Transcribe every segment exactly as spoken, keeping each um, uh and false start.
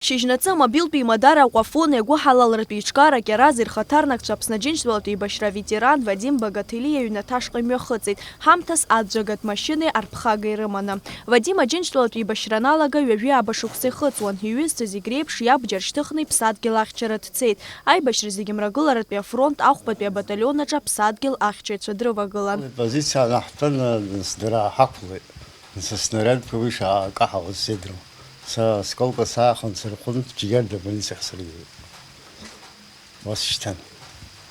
Шьыжьнаҵы амобилтә еимадара Аҟәафон иагәыҳалалратә еиҿкаара Кьараз ирхаҭарнакцәа Аԥсны Аџьынџьтәылатә еибашьра аветеран Вадим Багаҭелиа иҩнаҭа ашҟа имҩахыҵит, ҳамҭас аӡәӡәагатә машьынеи арԥхагеи рыманы. Вадим Аџьынџьтәылатә еибашьра аналага ҩажәи ааба шықәса ихыҵуан, иҩызцәа зегь реиԥш иабџьар шьҭыхны иԥсадгьыл ахьчара дцеит. Аибашьра зегьы мрагыларатәи афронт ахәбатәи абаталион аҿы аԥсадгьыл ахьчаҩцәа дрывагылан. Позициа анаҳҭын, нас дара ҳақәлеит. Нас аснарядқәа уи шаакаҳауаз сеидру. Са асколка саахон, сырхәын, Џьгьарда абольницахь срыҩуеит. Ус шьҭан.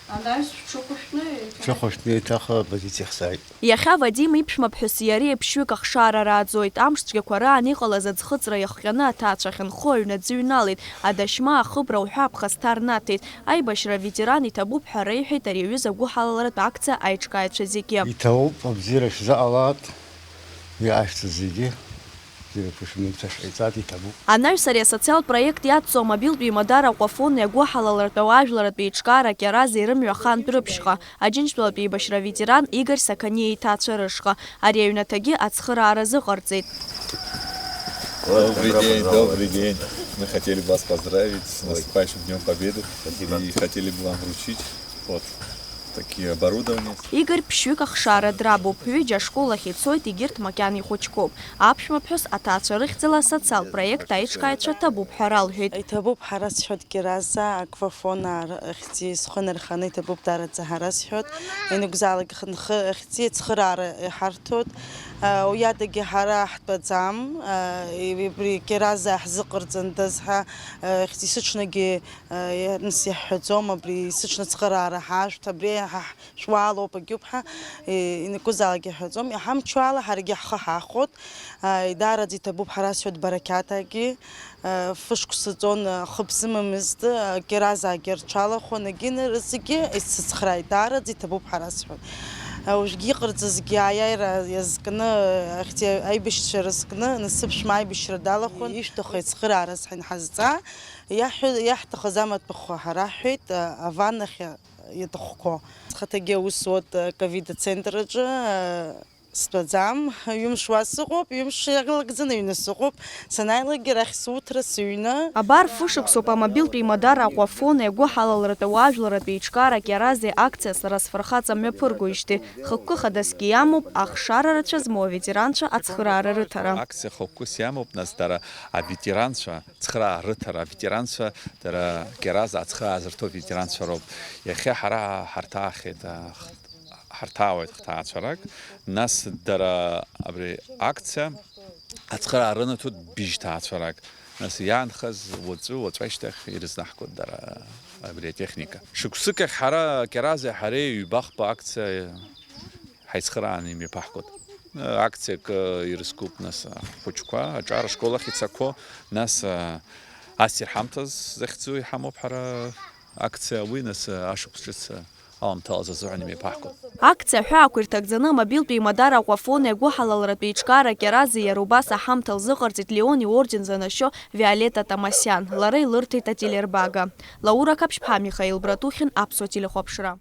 Анаҩс шәҽыхәышәтәны еиҭа- Шәҽыхәышәтәны еиҭах апозициахь сааит. Иахьа Вадим иԥшәмаԥҳәыс иареи ԥшьҩык ахшара рааӡоит. Амш цәгьақәа раан иҟалаз аӡхыҵра иахҟьаны аҭаацәа ахьынхо аҩны аӡы ҩналеит. Адашьма, ахыбра уҳәа аԥхасҭа рнаҭеит. Аибашьра аветеран иҭабуп ҳәа реиҳәеит ари аҩыза агәыҳалалратә акциа аиҿкааҩцәа зегьы. Иҭабуп, абзиара шәзыҟалааит, иаашәҵа зегьы. Бзиарақәа шәымҩаԥҵәа шәҟаиҵааит, иҭабуп. Анаҩс ари асоциалтә проект иацу амобилтә еимадара Аҟәафон иагәыҳалалратә ауаажәларратә еиҿкаара Кьараз ирымҩа ахантә рыԥшьҟа, Аџьынџьтәылатә еибашьра аветеран Игорь Сақаниа иҭаацәа рышҟа. Ари аҩнаҭагьы ацхыраара азыҟарҵеит. Добрый день, добрый день. Мы хотели бы вас поздравить с наступающим Днём Победы и хотели бы вам вручить вот такие оборудования. Игорь ԥшьҩык ахшара драбуп, ҩыџьа ашкол ахь ицоит, егьырҭ макьана ихәыҷқәоуп. Аԥшәмаԥҳәыс аҭаацәа рыхьӡала асоциалтә проект аиҿкааҩцәа ҭабуп ҳәа ралҳәеит. Иҭабуп ҳәа расҳәоит Кьаразаа, Аҟәафон ахьӡи схы нарханы иҭабуп даараӡа ҳәа расҳәоит. Ианакәзаалак хынхы ахьӡи ацхыраара иҳарҭоит. Уи адагьы ҳара ҳтәаӡам, абри Кьаразаа ҳзыҟарҵандаз ҳәа ахьӡи сыҽнагьы Нас иаҳҳәаӡом, абри сыҽны ацхыраара ҳашәҭ, абри ҳа ҳшәуалоуп, агьуп ҳәа, инакәызаалак иаҳҳәаӡом. Иҳамчу ала ҳаргьы ҳхы ҳахәот. Даараӡа иҭабуп ҳара сҳәоит Барақьаҭагьы. Фышықәса ҵон, хы бзымамызт, Кьаразаагьы рҽалахәын, егьины зегьы исыцхрааит. Даараӡа иҭабуп ҳара сҳәоит. Уажәгьы иҟарҵазгьы аиааира иазкны, ахьӡи аибашьцәа рызкны, насыԥ шәма аибашьра далахәын. Ишәҭаху ацхыраараз ҳанҳазҵаа, Иаҳҳәо-, иаҳҭахыз амаҭәахә ҳара ҳҳәеит, а, аваннахь иаҭахқәоу. Схаҭагьы аус зуеит, а, ковид ацентр аҿы, а, стәаӡам. Ҩымш уа сыҟоуп, ҩымш иалагӡаны аҩны сыҟоуп. Санааилакгьы арахь суҭра сыҩны. Абар, фышықәсоуп амобилтә еимадара Аҟәафон иагәыҳалалратә ауаажәларратә еиҿкаара Кьаразеи акциа Сара сфырхаҵа мҩаԥыргоижьҭеи. Хықәкы хадасгьы иамоуп, ахшара рацәа змоу аветеранцәа ацхыраара рыҭара. Акциа хықәкыс иамоуп, нас, дара аветеранцәа цхыраа рыҭара, аветеранцәа, дара Кьаразаа ацхыраа зырҭо аветеранцәа роуп. Иахьа ҳара ҳарҭаахьеит, а, х-, ҳарҭаауеит хҭаацәарак, нас дара абри акциа ацхыраа рынаҭоит быжь ҭаацәарак. Нас иаанхаз уаҵәы, уаҵәы ашьҭахь ирызнаҳгоит дара абри атехника. Шықәсык ахь ҳара, Кьаразеи ҳареи ҩба-хԥа акциа ҳаицхырааны имҩаԥаҳгоит. Акциак ирызкуп, нас, ахәыҷқәа аҿар ашкол ахь ицақәо, нас, ас ирҳамҭаз захьӡу иҳамоуп ҳара акциа уи, нас, ашықәс ҿыц аламҭалаз азыҳәан имҩаԥаҳгоит. Акциа аҳәаақәа ирҭагӡаны амобилтә еимадара Аҟәафон иагәыҳалалратә еиҿкаара Кьаразеи иара убас аҳамҭа лзыҟарҵеит Леон иорден занашьо Виолетта Тамасиан, лара илырҭеит ателербага. Лаура Қаԥшьԥҳа, Михаил Братухин, Аԥсуа телехәаԥшра.